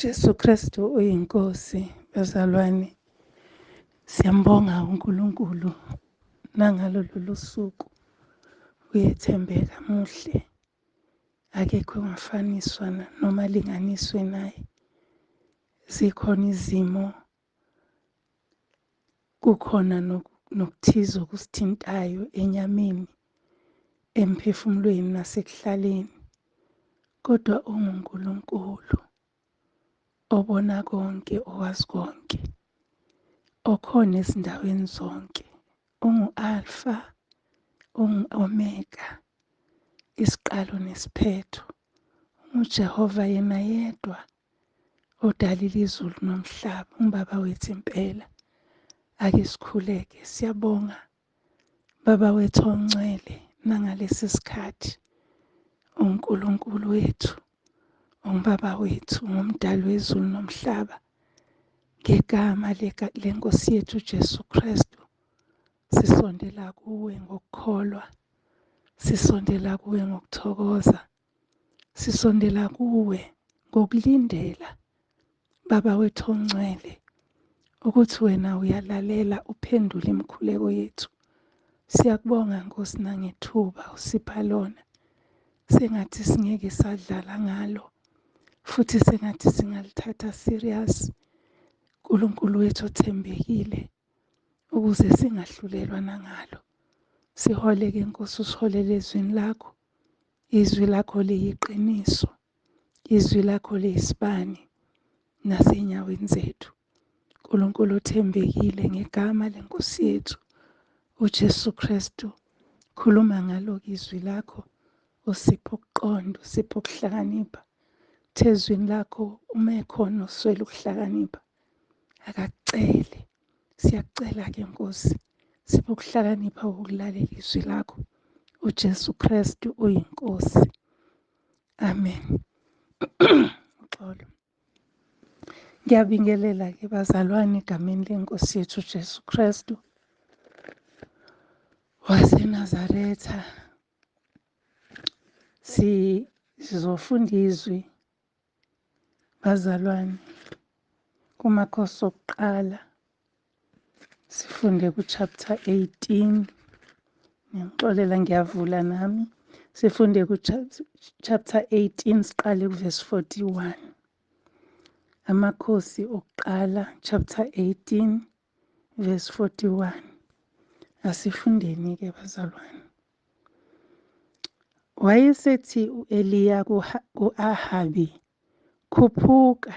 Jesu Kristu uyiNkosi, bazalwane. Siyambonga uNkulunkulu nangalo lolu suku. Uyethembeka, muhle. Akekho ongafaniswa noma alinganiswe naye. Zikhona izimo, kukhona nokuthize okusithintayo enyameni, emphefumulweni nasekuhlaleni. Kodwa unguNkulunkulu obona konke, owazi konke, okhona ezindaweni zonke. Ungu-Alpha, ungu-Omega, isiqalo nesiphetho. UnguJehova yena yedwa odalile izulu nomhlaba, ungubaba wethu impela. Ake sikhuleke. Siyabonga Baba wethu ongcwele nangalesi sikhathi. UNkulunkulu wethu, ungubaba wethu, ungumdali wezulu nomhlaba. Ngegama lenkosi yethu uJesu Kristu sisondela kuwe ngokukholwa, sisondela kuwe ngokuthokoza, sisondela kuwe ngokulindela Baba wethu ongcwele ukuthi wena uyalalela uphendule imikhuleko yethu. Siyakubonga Nkosi nangethuba usipha lona. Sengathi singeke sadlala ngalo futhi sengathi singalithatha serious. uNkulunkulu wethu othembekile ukuze singahlulelwa nangalo. Siholeke Nkosi, usiholele ezwini lakho. Izwi lakho liyiqiniso. Izwi lakho liyisibani nasenyaweni zethu. uNkulunkulu othembekile ngegama lenkosi yethu uJesu Kristu, khuluma ngalo izwi lakho, usiphe ukuqonda, usiphe ukuhlakanipha. Thezwini lakho uma ekhona oswele ukuhlakanipha akakucele. Siyakucela ke Nkosi, siphe ukuhlakanipha ukulalela izwi lakho. uJesu Kristu uyiNkosi. Amen. Uxolo. Ngiyabingelela ke bazalwane egameni lenkosi yethu uJesu Kristu waseNazaretha. Sizofunda izwi bazalwane kumakhosi okuqala, sifunde ku-chapter 18. Ngiyangixolela, ngiyavula nami. Sifunde ku-chapter 18, siqale ku-verse 41. Amakhosi okuqala chapter 18 verse 41. Asifundeni-ke bazalwane. Wayesethi u-Eliya ku-Ahabi, khuphuka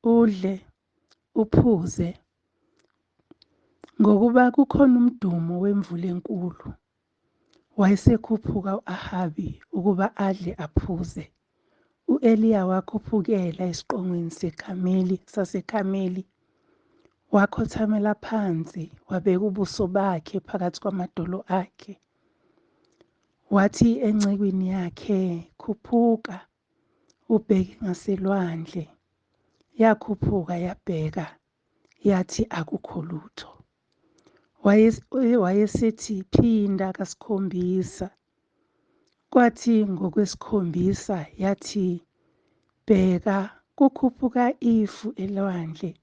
udle uphuze, ngokuba kukhona umdumo wemvula enkulu. Wayesekhuphuka u-Ahabi ukuba adle aphuze. U-Eliya wakhuphukela esiqongweni seKhameli saseKhameli, wakhothamela phansi, wabeka ubuso bakhe phakathi kwamadolo akhe. Wathi encekwini yakhe, khuphuka ubheke ngaselwandle. Yakhuphuka yabheka, yathi akukho lutho. Wayesethi phinda kasikhombisa. Kwathi ngokwesikhombisa yathi, bheka kukhuphuka ifu elwandle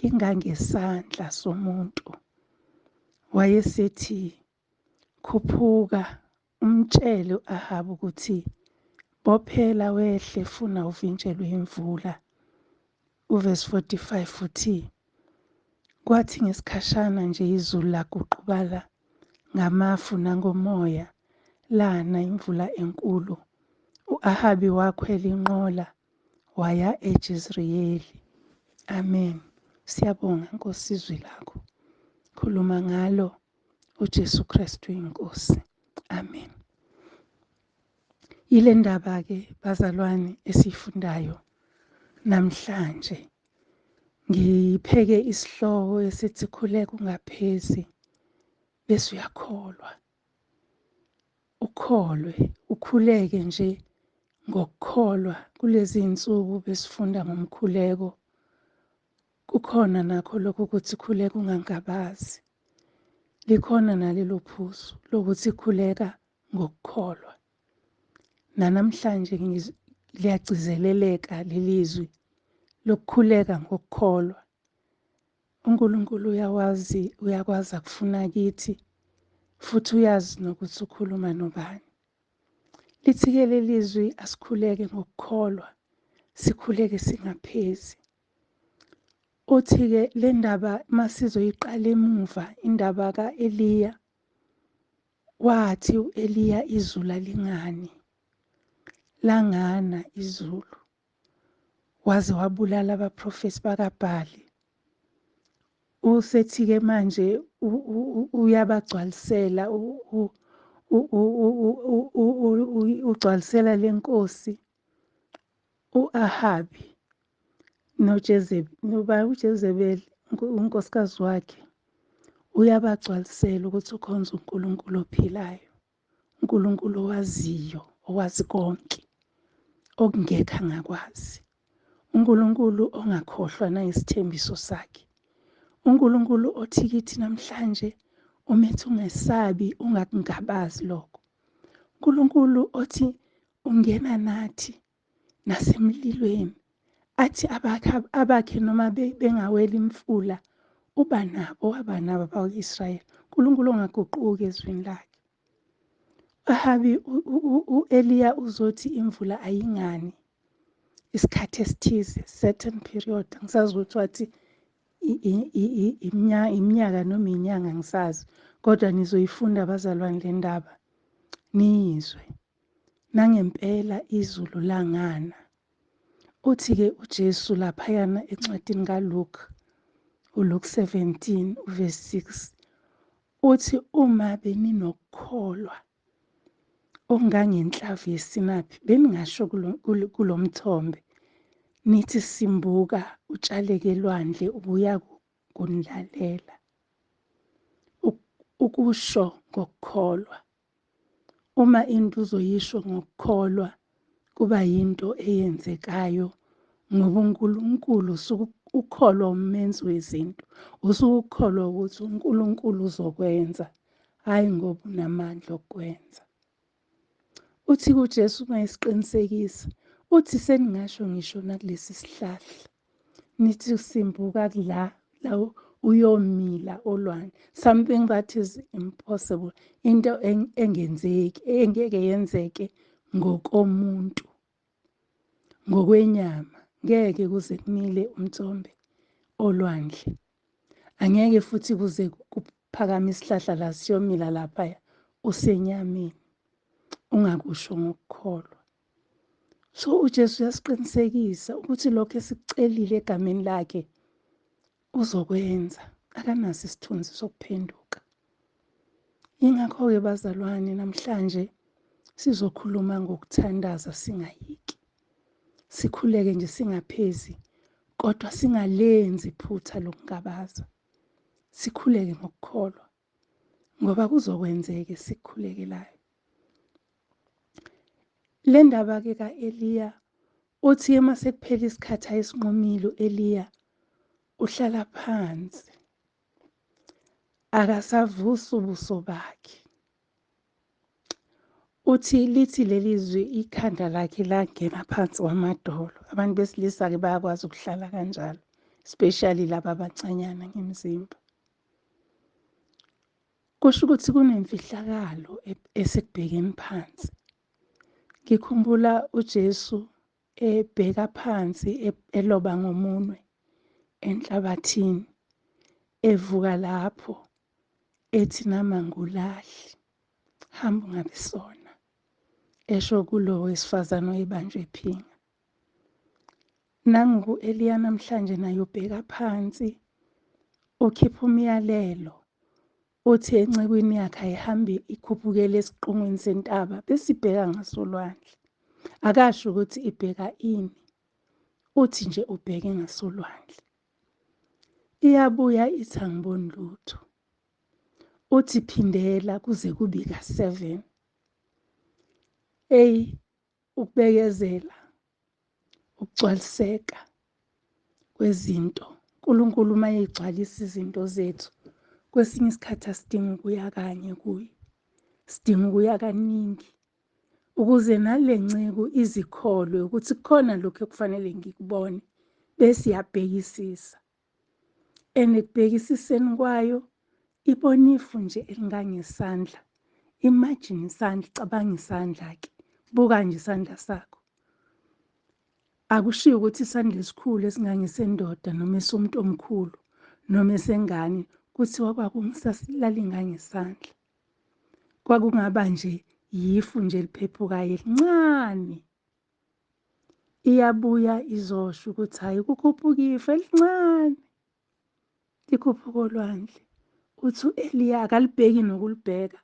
lingangesandla somuntu. Wayesethi, khuphuka umtshele u-Ahabi ukuthi bophela wehle funa uvinjelwe imvula. Uvesi 45 uthi, kwathi ngesikhashana nje izulu laguqubala ngamafu nangomoya, lana imvula enkulu. U-Ahabi wakhwela inqola waya eJezreyeli. Amen. Siyabonga Nkosi izwi lakho. Khuluma ngalo uJesu Kristu inkosi. Amen. Yile ndaba ke bazalwane esifundayo namhlanje. Ngipheke isihloko esithi khuleka ungaphezi bese uyakholwa. Ukholwe, ukhuleke nje ngokukholwa. Kulezi insuku besifunda ngomkhuleko, kukhona nakho lokho ukuthi khuleka ungangabazi. Likhona nalelo phuzu lokuthi khuleka ngokukholwa. Nanamhlanje liyagcizeleleka lelizwi lokukhuleka ngokukholwa. uNkulunkulu uyawazi, uyakwazi akufuna kithi, futhi uyazi nokuthi ukhuluma nobani. Lithi-ke leli zwi asikhuleke ngokukholwa, sikhuleke singaphezi. Uthi-ke le ndaba masizoyiqala emuva, indaba ka-Eliya, wathi u-Eliya izulu alingani, langana izulu, waze wabulala abaprofethi bakaBhali. Usethi-ke manje uyabagcwalisela, ugcwalisela lenkosi u-Ahabi noJezebeli, uJezebeli unkosikazi wakhe, uyabagcwalisela ukuthi ukhonza uNkulunkulu ophilayo, uNkulunkulu owaziyo, owazi konke, okungekho angakwazi, uNkulunkulu ongakhohlwa nayisithembiso sakhe, uNkulunkulu othi kithi namhlanje umethi ungesabi, ungakungabazi lokho, uNkulunkulu othi ungena nathi nasemlilweni, athi abakhe noma bengaweli imfula, uba nabo, waba nabo abakwa-Israyeli. uNkulunkulu ongaguquki ezwini lakhe. Ahabi u-Eliya uzothi imvula ayingani isikhathi esithize, certain period, angisazi ukuthi wathi iminyaka noma inyanga, angisazi, kodwa nizoyifunda bazalwane le ndaba niyizwe. Nangempela izulu langana. Uthi-ke uJesu laphayana encwadini kaLuke, uLuke 17 uverse 6, uthi uma beninokukholwa okungangenhlavu yesinaphi, beningasho kulomthombe nithi simbuka utshaleke elwandle, ubuya kunilalela. Ukusho ngokukholwa. Uma into uzoyisho ngokukholwa, kuba yinto eyenzekayo ngoba uNkulunkulu usuke ukholwa umenzi wezinto, usuke ukholwa ukuthi uNkulunkulu uzokwenza, hhayi ngoba unamandla okukwenza. Uthi kuJesu uma esiqinisekisa, uthi seningasho ngisho nakulesi sihlahla, nithi simbuka la, la uyomila olwandle, something that is impossible, into engenzeki, engeke yenzeke ngokomuntu, ngokwenyama, ngeke kuze kumile umthombe olwandle, angeke futhi kuze kuphakame isihlahla la siyomila laphaya, usenyameni, ungakusho ngokukholwa. So uJesu uyasiqinisekisa ukuthi lokho esikucelile egameni lakhe uzokwenza, akanaso isithunzi sokuphenduka. Yingakho-ke bazalwane namhlanje sizokhuluma ngokuthandaza singayeki, sikhuleke nje singaphezi, kodwa singalenzi iphutha lokungabaza, sikhuleke ngokukholwa ngoba kuzokwenzeka esikukhulekelayo. Le ndaba-ke ka-Eliya, uthi uma sekuphela isikhathi ayesinqumile u-Eliya uhlala phansi, akasavusi ubuso bakhe. Uthi lithi leli zwi ikhanda lakhe langena phansi kwamadolo. Abantu besilisa-ke bayakwazi ukuhlala kanjalo, especially laba abancanyana ngemizimba. Kusho ukuthi kunemfihlakalo esekubhekeni phansi. Ngikhumbula uJesu ebheka phansi eloba ngomunwe enhlabathini, evuka lapho ethi nama ngulahli, hamba ungabe sona, esho kulo wesifazane oyebanjwe ephinga. Nangu u-Eliya namhlanje naye ubheka phansi, ukhipha umyalelo uthi encekwini yakhe ayihambe ikhuphukele esiqongweni sentaba bese ibheka ngasolwandle. Akasho ukuthi ibheka ini, uthi nje ubheke ngasolwandle. Iyabuya ithi angiboni lutho. Uthi phindela kuze kube ka-7. Eyi, ukubekezela, ukugcwaliseka kwezinto. uNkulunkulu uma egcwalisa izinto zethu, kwesinye isikhathi asidingi ukuya kanye kuye, sidinga ukuya kaningi ukuze nale nceku izikholwe ukuthi kukhona lokhu ekufanele ngikubone Bese iyabhekisisa. And ekubhekisiseni kwayo ibona ifu nje elingangesandla. Imagine isandla, cabanga isandla-ke. Buka nje isandla sakho. Akushiwo ukuthi isandla esikhulu esingangesendoda noma esomuntu omkhulu noma esengane, kuthiwa kwakungisalalingane isandla. Kwakungaba nje yifu nje eliphephukayo elincane. Iyabuya izosho ukuthi hhayi kukhuphuka ifu elincane, likhuphuka olwandle. Uthi u-Eliya akalibheki nokulibheka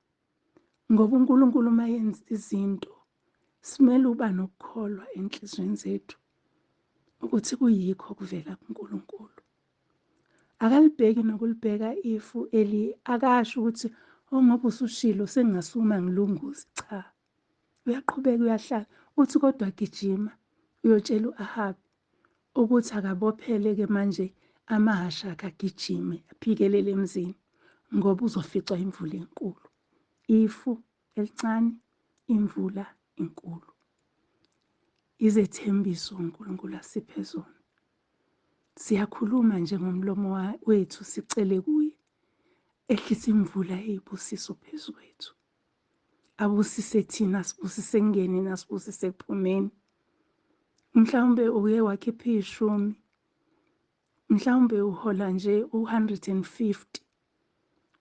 ngoba uNkulunkulu uma yenza izinto simele uba nokukholwa enhliziyweni zethu ukuthi kuyikho kuvela kuNkulunkulu. Akalibheki nokulibheka ifu Eli, akasho ukuthi oh ngoba usushilo sengingasukuma ngilunguze, cha. Uyaqhubeka uyahlala, uthi kodwa gijima uyotshela u-Ahabi ukuthi akabophele-ke manje amahhashi akhe agijime aphikelele emzini ngoba uzoficwa imvula enkulu. Ifu elincane, imvula enkulu. Izethembiso uNkulunkulu asiphe zona. Siyakhuluma nje ngomlomo wethu sicele kuye ehlise imvula eyibusiso phezu kwethu. Abusise thina, asibusise ekungeneni, asibusise ekuphumeni. Mhlawumbe uye wakhipha ishumi, mhlawumbe uhola nje u-150,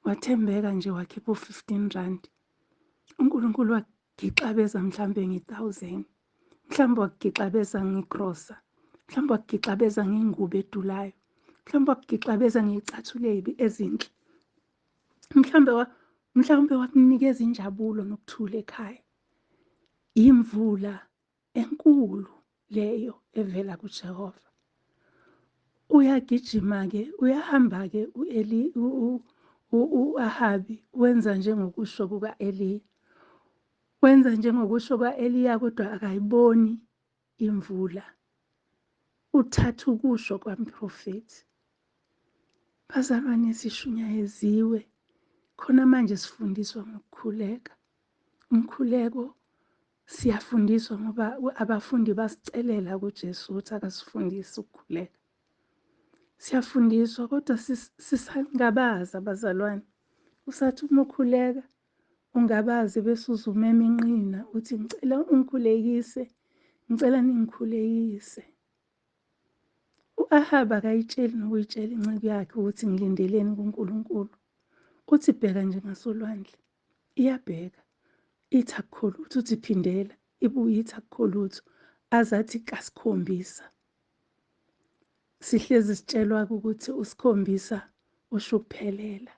wathembeka nje wakhipha u-15 rand. uNkulunkulu wakugixabeza mhlawumbe nge-1000, mhlawumbe wakugixabeza ngegrosa, mhlawumbe wakugixabeza ngengubo edulayo, mhlawumbe wakugixabeza ngey'cathulo ezinhle, mhlawumbe wakunikeza injabulo nokuthula ekhaya. Imvula enkulu leyo evela kuJehova. Uyagijima-ke, uyahamba-ke u-Eli, u-Ahabi wenza njengokusho kuka-Eliya. Wenza njengokusho kuka-Eliya kodwa akayiboni imvula. Uthatha ukusho kwamprofethi. Bazalwane, sishunyayeziwe khona manje, sifundiswa ngokukhuleka. Umkhuleko siyafundiswa ngoba abafundi basicelela kuJesu ukuthi akasifundise ukukhuleka. Siyafundiswa kodwa sisangabaza bazalwane. Usathi uma ukhuleka ungabaze bese uzumema inqina uthi ngicela ungikhulekise, ngicela ningikhulekise. U-Ahabi akayitsheli nokuyitshela inceku yakhe ukuthi ngilindeleni kuNkulunkulu. Uthi bheka nje ngasolwandle, iyabheka, ithi akukho lutho, uthi phindela, ibuye ithi akukho lutho, aze athi kasikhombisa. Sihlezi sitshelwa ukuthi usikhombisa usho ukuphelela.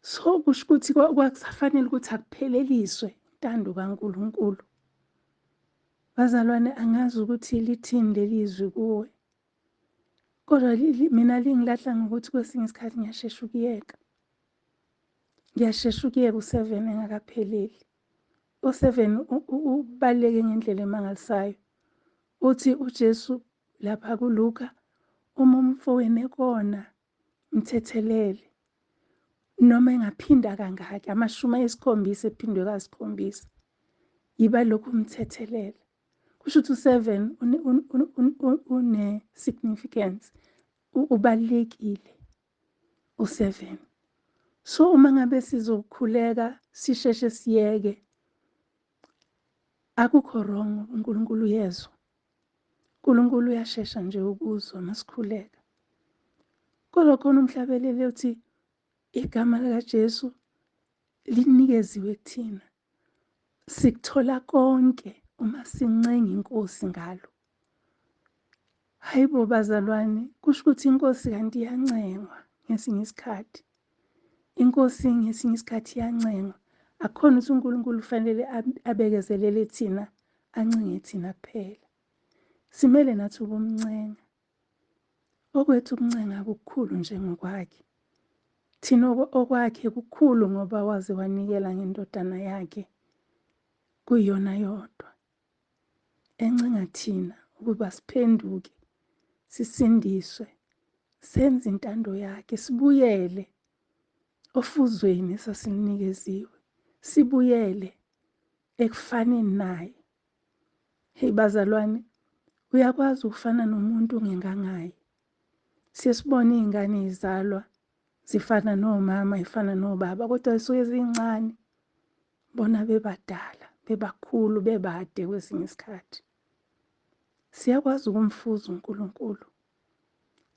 So kusho ukuthi kwakusafanele ukuthi akupheleliswe intando kaNkulunkulu. Bazalwane, angazi ukuthi lithini leli zwi kuwe, kodwa mina lingilahla ngokuthi kwesinye isikhathi ngiyashesha ukuyeka. Ngiyashesha ukuyeka u-7 engakapheleli. U-7 ubaluleke ngendlela emangalisayo. Uthi uJesu lapha kuLuka, uma umfowenu ekona mthethelele, noma engaphinda kangaki, amashumi ayisikhombisa ephindwe kasikhombisa, yiba lokhu umthethelela. Kusho ukuthi u-7 une-significance, ubalulekile u-7. So uma ngabe sizokhuleka sisheshe siyeke, akukho wrong, uNkulunkulu uyezwa. uNkulunkulu uyashesha nje ukuzwa masikhuleka. Kodwa khona umhlabeleli uthi igama likaJesu linikeziwe kuthina. Sikuthola konke uma sincenga inkosi ngalo. Hayibo bazalwane, kusho ukuthi inkosi kanti iyancengwa ngesinye isikhathi. Inkosi ngesinye isikhathi iyancengwa. Akukhona ukuthi uNkulunkulu ufanele abekezelele thina, ancenge thina kuphela. Simele nathi ukumncenga. Okwethu ukuncenga kukhulu njengokwakhe. Thina okwakhe kukhulu ngoba waze wanikela ngendodana yakhe kuyiyona yodwa. Encenga thina ukuba siphenduke, sisindiswe, senze intando yakhe, sibuyele ofuzweni esasilunikeziwe, sibuyele ekufaneni naye. Hey bazalwane, Uyakwazi ukufana nomuntu ungengangaye. Siye sibone iy'ngane y'zalwa zifana nomama, y'fana nobaba, kodwa zisuke zincane, bona bebadala, bebakhulu, bebade kwesinye isikhathi. Siyakwazi ukumfuza uNkulunkulu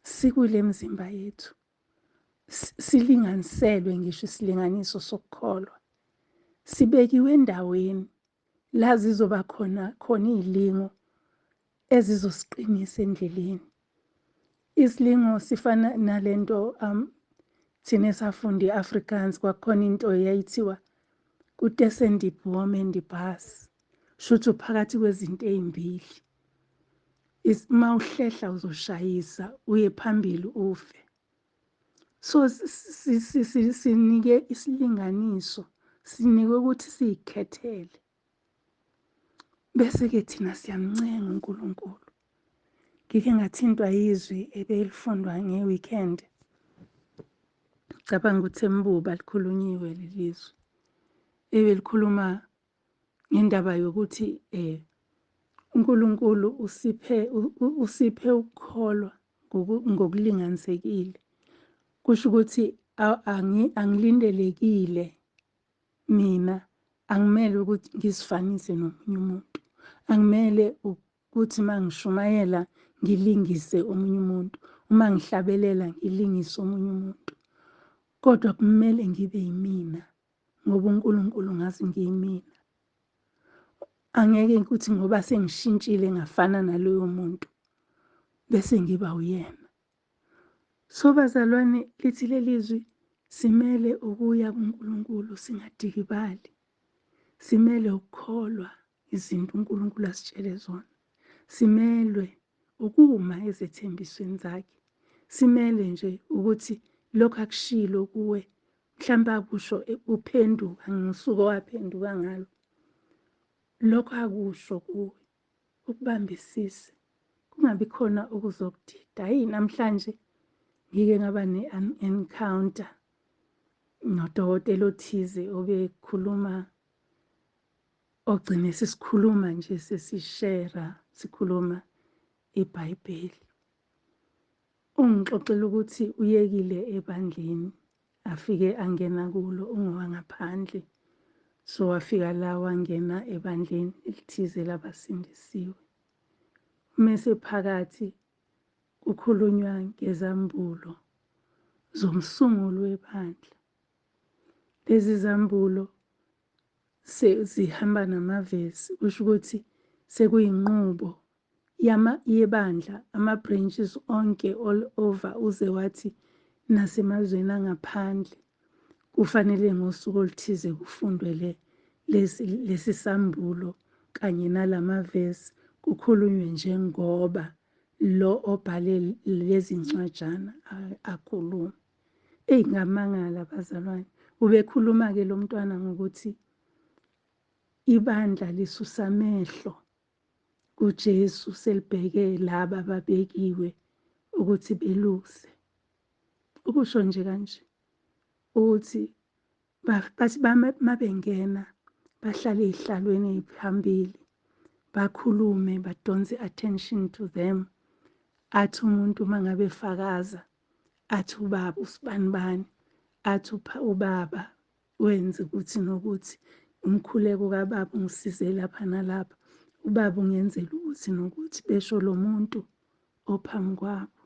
sikule mizimba yethu, silinganiselwe ngisho isilinganiso sokukholwa, sibekiwe endaweni la zizoba khona khona iy'lingo ezizosiqinisa endleleni. Isilingo sifana nalento thina esafunda i-Afrikaans, kwakukhona into eyayithiwa kutussen die boom en die bas, shuthi uphakathi kwezinto ey'mbili. Uma uhlehla uzoshayisa uye phambili ufe. So sinike isilinganiso, sinikwe ukuthi siyikhethele. Bese-ke thina siyamncenga uNkulunkulu. Ngike ngathintwa yizwi ebelifundwa nge-weekend. Ngicabanga ukuthi eMbuba likhulunyiwe lelizwi. Ebelikhuluma ngendaba yokuthi uNkulunkulu usiphe ukukholwa ngokulinganisekile. Kusho ukuthi angilindelekile mina, angimele ukuthi ngizifanise nomunye umuntu. Angimele ukuthi uma ngishumayela ngilingise omunye umuntu, uma ngihlabelela ngilingise omunye umuntu. Kodwa kumele ngibe yimina, ngoba uNkulunkulu ngazi ngiyimina. Angeke ukuthi ngoba sengishintshile ngafana naloyo muntu bese ngiba uyena. So bazalwane, lithi lelizwi simele ukuya kuNkulunkulu singadikibali. Simele ukukholwa izinto uNkulunkulu asitshele zona. Simelwe ukuma ezethembisweni zakhe. Simele nje ukuthi lokho akushilo kuwe, mhlawumbe akusho uphenduka ngosuku owaphenduka ngalo. Lokho akusho kuwe, ukubambisise, kungabi khona okuzokudida. Hhayi, namhlanje ngike ngaba ne-encounter nodokotela othize obekhuluma, ogcine sesikhuluma nje, sesishera, sikhuluma iBhayibheli. Ungixoxela ukuthi uyekile ebandleni afike angena kulo, ungowangaphandle. So wafika la wangena ebandleni elithize labasindisiwe. Mese phakathi kukhulunywa ngezambulo zomsunguli webandla. Lezi zambulo zihamba namavesi, kusho ukuthi sekuyinqubo yebandla, ama-branches onke all over, uze wathi nasemazweni angaphandle kufanele ngosuku oluthize kufundwe lesi sambulo kanye nalamavesi, kukhulunywe njengoba lo obhale lezi ncwajana akhuluma. Eyi, ngamangala bazalwane. Ubekhuluma-ke lo mntwana ngokuthi ibandla lisusa amehlo kuJesu, selibheke laba ababekiwe ukuthi beluse. Ukusho nje kanje ukuthi bathi mabengena bahlale ey'hlalweni ey'phambili, bakhulume, badonse attention to them. Athi umuntu uma ngabe efakaza, athi ubaba usibanibani, athi ubaba wenze ukuthi nokuthi, umkhuleko kababa ungisize lapha nalapha, ubaba ungenzela ukuthi nokuthi, besho lo muntu ophambi kwabo.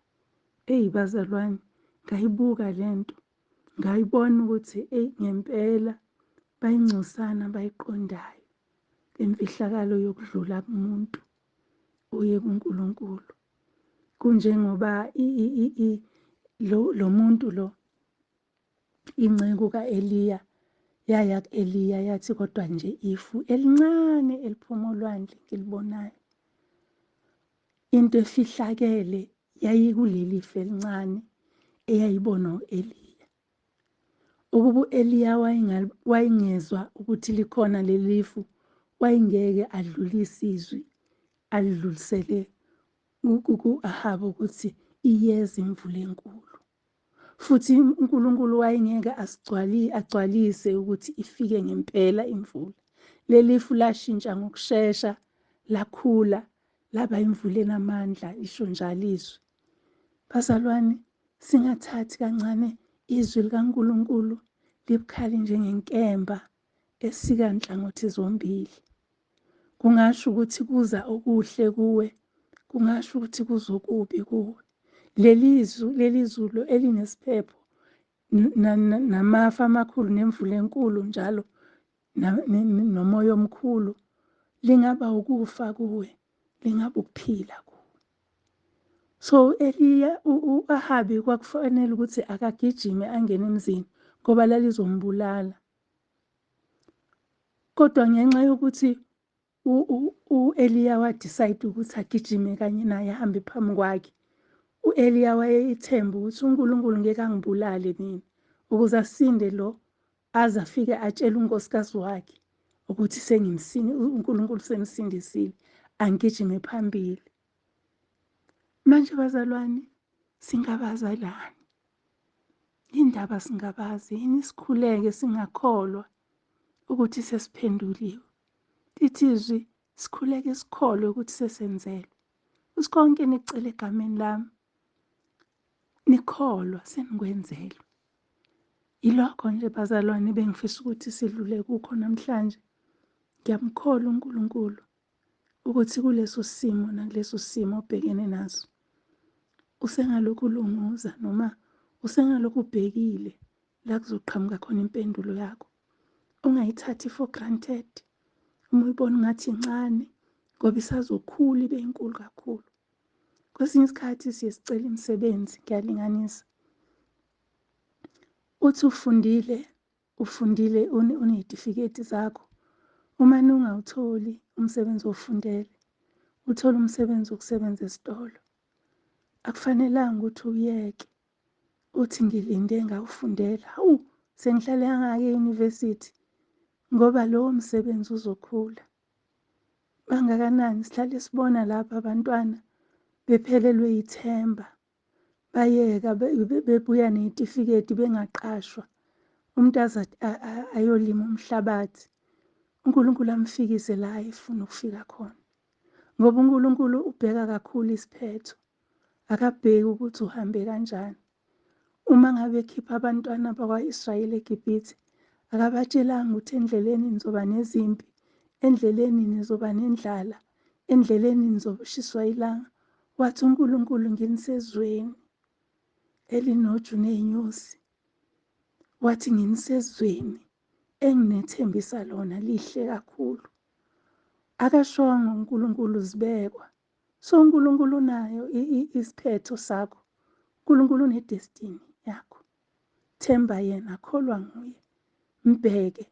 Eyi bazalwane, ngayibuka lento, ngayibona ukuthi eyi ngempela bayingcosana abayiqondayo lemfihlakalo yokudlula kumuntu uye kuNkulunkulu. Kunjengoba lo muntu lo, inceku kaEliya, yaya ku-Eliya yathi kodwa nje ifu elincane eliphuma olwandle ngilibonayo. Into efihlakele yayikuleli ifu elincane eyayibonwa u-Eliya. Ukuba u-Eliya wayengezwa ukuthi likhona leli fu, wayengeke adlulise izwi alidlulisele ku-Ahabi ukuthi iyeza imvula enkulu. Futhi uNkulunkulu wayengeke agcwalise ukuthi ifike ngempela imvula. Leli fu lashintsha ngokushesha, lakhula, Laba imvula enamandla, isho njalo izwi. Bazalwane, singathathi kancane izwi likaNkulunkulu, libukhali njengenkemba esika nhlangothi zombili. Kungasho ukuthi kuza okuhle kuwe, kungasho ukuthi kuzokubi kuwe. Leli zwi, leli zulu elinesiphepho namafu amakhulu nemvula enkulu njalo nomoya omkhulu, lingaba ukufa kuwe, lingaba ukuphila kuwe. So Eliya, u-Ahabi kwakufanele ukuthi akagijime angene emzini ngoba lalizombulala. Kodwa ngenxa yokuthi u-Eliya wa-decide ukuthi agijime kanye naye ahambe phambi kwakhe, u-Eliya wayethemba ukuthi uNkulunkulu ngeke angibulale mina, ukuze asinde lo aze afike atshele unkosikazi wakhe ukuthi uNkulunkulu semsindisile, angigijime phambili. Manje bazalwane, singabazelani? Indaba singabazi yini? Sikhuleke singakholwa ukuthi sesiphenduliwe. Lithi izwi sikhuleke sikholwe ukuthi sesenzelwe. Uthi konke nikucela egameni lami, nikholwa senikwenzelwe. Yilokho nje bazalwane bengifisa ukuthi sidlule kukho namhlanje. Ngiyamkholwa uNkulunkulu ukuthi kuleso simo nakuleso simo obhekene naso usengalokhu ulunguza noma usengalokhu ubhekile la kuzoqhamuka khona impendulo yakho. Ungayithathi for granted. Uma uyibona ungathi incane ngoba isazokhula ibe inkulu kakhulu. Kwesinye isikhathi siye sicele imisebenzi, ngiyalinganisa. Uthi ufundile, ufundile uney'tifiketi zakho, uma ungawutholi umsebenzi owufundele, uthole umsebenzi wokusebenza esitolo. Akufanelanga ukuthi uyeke, uthi ngilinde ngawufundela. Hawu, sengihlale kangaka e-university, ngoba lowo msebenzi uzokhula. Bangakanani sihlale sibona lapha abantwana bephelelwe ithemba, bayeka bebuya ney'tifiketi bengaqashwa. Umuntu aze ayolima umhlabathi, uNkulunkulu amfikise la efuna ukufika khona. Ngoba uNkulunkulu ubheka kakhulu isiphetho, akabheki ukuthi uhambe kanjani. Uma ngabe ekhipha abantwana bakwa-Israyeli eGibhithe, akabatshelanga ukuthi endleleni nizoba nezimpi, endleleni nizoba nendlala, endleleni nizoshiswa ilanga. Wathi uNkulunkulu nginisezweni elinoju ney'nyosi. Wathi nginisezweni enginethembisa lona lihle kakhulu. Akashongo uNkulunkulu zibekwa. So uNkulunkulu unayo isiphetho sakho. uNkulunkulu une-destiny yakho. Themba yena, kholwa nguye, mbheke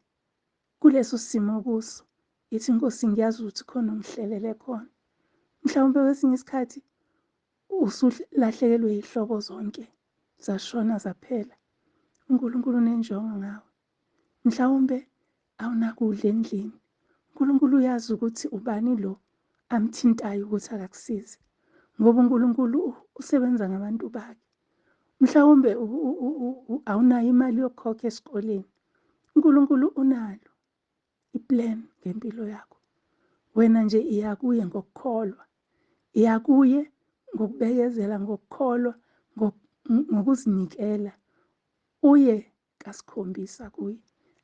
kuleso simo kuso. Ithi Nkosi ngiyazi ukuthi khona ongihlelele khona. Mhlawumbe kwesinye isikhathi usulahlekelwe yihlobo zonke, zashona zaphela. uNkulunkulu unenjongo ngawe. Mhlawumbe awunakudla endlini. uNkulunkulu uyazi ukuthi ubani lo amthintayo ukuthi akakusize, ngoba uNkulunkulu usebenza ngabantu bakhe. Mhlawumbe awunayo imali yokukhokha esikoleni. uNkulunkulu unalo i-plan ngempilo yakho. Wena nje iya kuye ngokukholwa, iya kuye ngokubekezela, ngokukholwa, ngokuzinikela. Uye kasikhombisa kuye.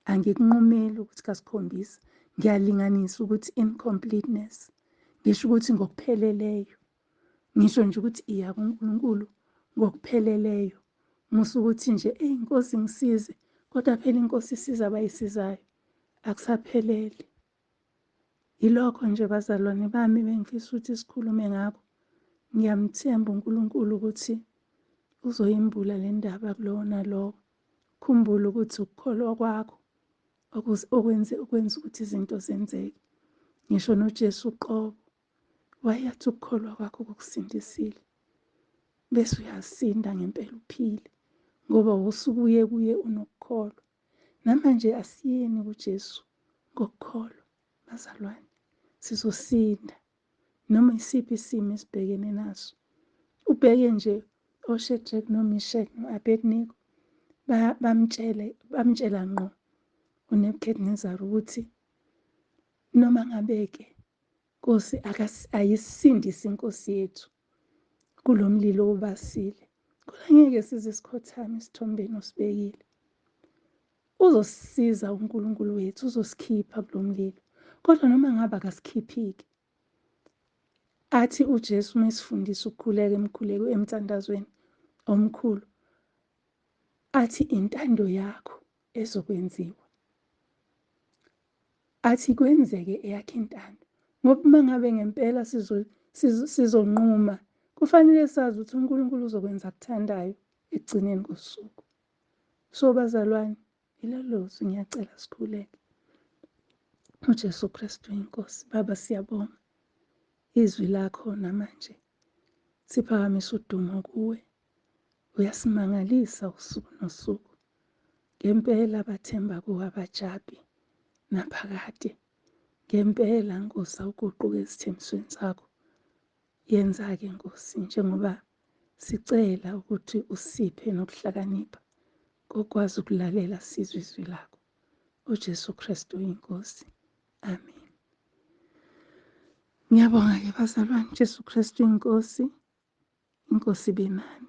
Angikunqumeli ukuthi kasikhombisa, ngiyalinganisa ukuthi incompleteness, ngisho ukuthi ngokupheleleyo, ngisho nje ukuthi iya kuNkulunkulu ngokupheleleyo. Musa ukuthi nje eyi Nkosi ngisize, kodwa phela iNkosi isiza abayisizayo, akusaphelele. Yilokho nje bazalwane bami bengifisa ukuthi sikhulume ngakho. Ngiyamthemba uNkulunkulu ukuthi uzoyimbula le ndaba kulowo nalowo. Khumbula ukuthi ukukholwa kwakho okwenza ukuthi izinto zenzeke. Ngisho noJesu uqobo wayethi ukukholwa kwakho kukusindisile, bese uyasinda ngempela uphile, ngoba usuke uye kuye unokukholwa. Namanje asiyeni kuJesu ngokukholwa bazalwane, sizosinda noma isiphi isimo esibhekene naso. Ubheke nje oShadrach noMeshach noAbednego, bamtshela ngqo uNebuchadnezzar ukuthi noma ngabe-ke Nkosi, ayisindise inkosi yethu kulo mlilo obasile. Kodwa ngeke size sikhothame esithombeni osibekile. Uzosisiza uNkulunkulu wethu, uzosikhipha kulo mlilo. Kodwa noma ngabe akasikhiphiki, athi uJesu uma esifundisa ukukhuleka emkhuleko emthandazweni omkhulu, athi intando yakho ezokwenziwa. Athi kwenzeke eyakhe intando. Ngoba uma ngabe ngempela sizonquma, kufanele sazi ukuthi uNkulunkulu uzokwenza akuthandayo ekugcineni kosuku. So bazalwane, yilelo zwi ngiyacela sikhuleke. UJesu Kristu inkosi. Baba siyabonga izwi lakho namanje. Siphakamisa udumo kuwe. Uyasimangalisa usuku nosuku. Ngempela abathemba kuwe abajabhi naphakade. Ngempela Nkosi awuguquki ezithembisweni zakho. Yenza-ke Nkosi njengoba sicela ukuthi usiphe nokuhlakanipha kokwazi ukulalela sizwe izwi lakho. UJesu Kristu inkosi. Amen. Ngiyabonga-ke bazalwane, Jesu Kristu inkosi. Inkosi ibe nani.